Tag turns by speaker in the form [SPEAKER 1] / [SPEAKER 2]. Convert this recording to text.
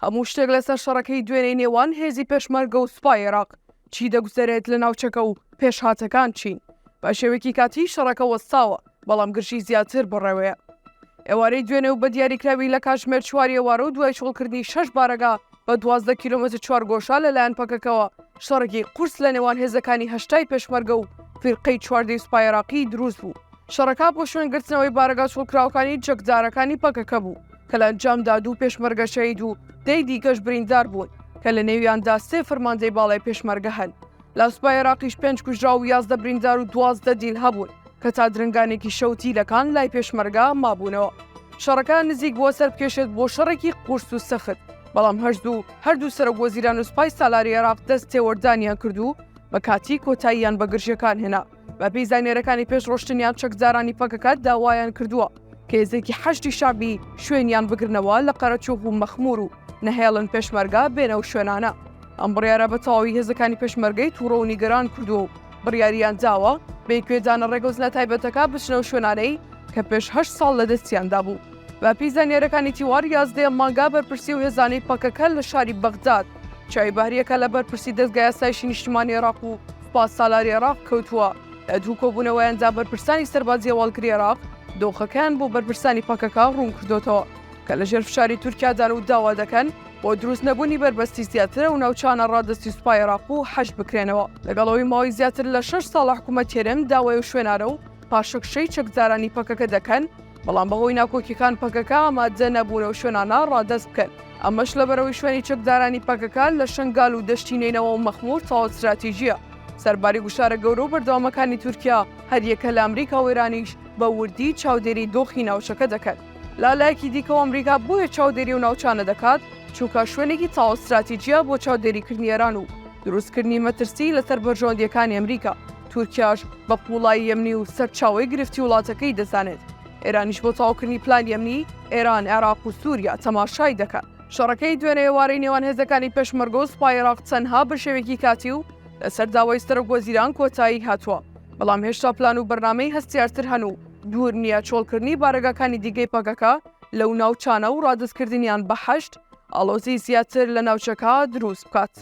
[SPEAKER 1] هەموو شتێک لەسەر شەڕەکەی دوێنێی نێوان هێزی پێشمەرگە و سوپای عێراق، چی دەگوزەرێت لە ناوچەکە و پێشهاتەکان چین؟ بە شێوەیەکی کاتی شەڕەکە وەستاوە، بەڵام گرژی زیاتر بەڕێوەیە. ئێوارەی دوێنێ و بە دیاریکراوی لە کاتژمێر چواری ئێوارە و دوای چۆڵکردنی شەش بارەگا بە 12 کیلۆمەتر چوارگۆشە لەلایەن پەکەکەوە شەڕێکی قورس لە نێوان هێزەکانی هەشتای پێشمەرگە و فیرقەی چواردەی سوپای عێراقی دروست بوو. شەڕەکە بۆ شوێنگرتنەوەی بارەگا چۆڵکراوەکانی چەکدارەکانی پەکەکە بوو کە لە ئەنجامدا دوو پێشمەرگە شەهید و دەی دیکەش بریندار بوون کە لە نێویاندا سێ فەرماندەی باڵای پێشمەرگە هەن. لە سوپای عێراقیش پێنج کوژراو و 11 بریندار و 12 دیل هەبوون کە تا درەنگانێکی شەو دیلەکان لای پێشمەرگە مابوونەوە. شەڕەکە نزیک بووە سەربکێشێت بۆ شەڕێکی قورس و سەخت، بەڵام هەر زوو هەردوو سەرۆک وەزیران و سوپای سالاری عێراق دەست تێوەردانیان کرد و بە کاتی کۆتاییان بە گرژیەکان هێنا. بەپێی زانیاریەکانی پێش ڕۆشتنیان چەکدارانی پەکەکە داوایان کردووە کە هێزێکی حەشدی شەعبی شوێنیان بگرنەوە لە قەرەچوغ و مەخمور و نەهێڵن پێشمەرگە بێنە ئەو شوێنانە. ئەم بڕیارە بە تەواوی هێزەکانی پێشمەرگەی توڕە و نیگەران کردووە و بڕیاریان داوە بێ گوێدانە ڕێگەوتنە تایبەتەکە بچنە ئەو شوێنانەی کە پێش هەشت ساڵ لە دەستیان دابوو. بەپێی زانیاریەکانی تیوار یازدەیەم مانگە بەرپرسی ئەو هێزانەی پەکەکە لە شاری بەغداد چاوی بەهریەکە لە بەرپرسی دەزگای ئاسایشی نیشتیمانی عێراق و سوپا سالاری عێراق کەوتووە، لە دوو کۆبوونەوەیاندا بەرپرسانی سەربازی هەواڵگری عێراق دۆخەکەیان بۆ بەرپرسانی پەکەکە ڕوونکردۆتەوە کە لەژێر فشاری تورکیادان و داوا دەکەن بۆ دروست نەبوونی بەربەستی زیاتر ئەو ناوچانە ڕادەستی سوپای عێراق و حەشد بکرێنەوە. لەگەڵ ئەوەی ماوەی زیاتر لە شەش ساڵە حکوومەت هەرێم داوای ئەو شوێنانە و پاشەکشەی چەکدارانی پەکەکە دەکەن، بەڵام بەهۆی ناکۆکیەکان پەکەکە ئامادە نەبوون ئەو شوێنانە ڕادەست بکەن، ئەمەش لەبەرئەوەی شوێنی چەکدارانی پەکەکە لە شەنگال و دەشتی نەینەوا و مەخمور تەواو ستراتیژییە. سەرباری گوشارە گەورە و بەردەوامەکانی تورکیا، هەریەکە لە ئەمریکا و ئێرانیش بە وردی چاودێری دۆخی ناوچەکە دەکەن. لە لایەکی دیکەوە ئەمریکا بۆیە چاودێری ئەو ناوچانە دەکات، چونکە شوێنێکی تەواو ستراتیجییە بۆ چاودێریکردنی ئێران و دروستکردنی مەترسی لەسەر بەرژەوەندییەکانی ئەمریکا. تورکیاش بە قووڵایی ئەمنی و سەرچاوەی گرفتی وڵاتەکەی دەزانێت. ئێرانیش بۆ تەواوکردنی پلانی ئەمنی ئێران، عێراق و سووریا تەماشای دەکات. شەڕەکەی دوێنێ ئێوارەی نێوان هێزەکانی پێشمەرگە و سوپای عێراق تەنها بە شێوەیەکی کاتی و لەسەر داوای سەرۆکوەزیران کۆتایی هاتووە، بەڵام هێشتا پلان و بەرنامەی هەستیارتر هەن و دوور نییە چۆڵکردنی بارەگاکانی دیکەی پەکەکە لەو ناوچانە و ڕادەستکردنیان بە حەشد، ئاڵۆزیی زیاتر لە ناوچەکە دروست بکات.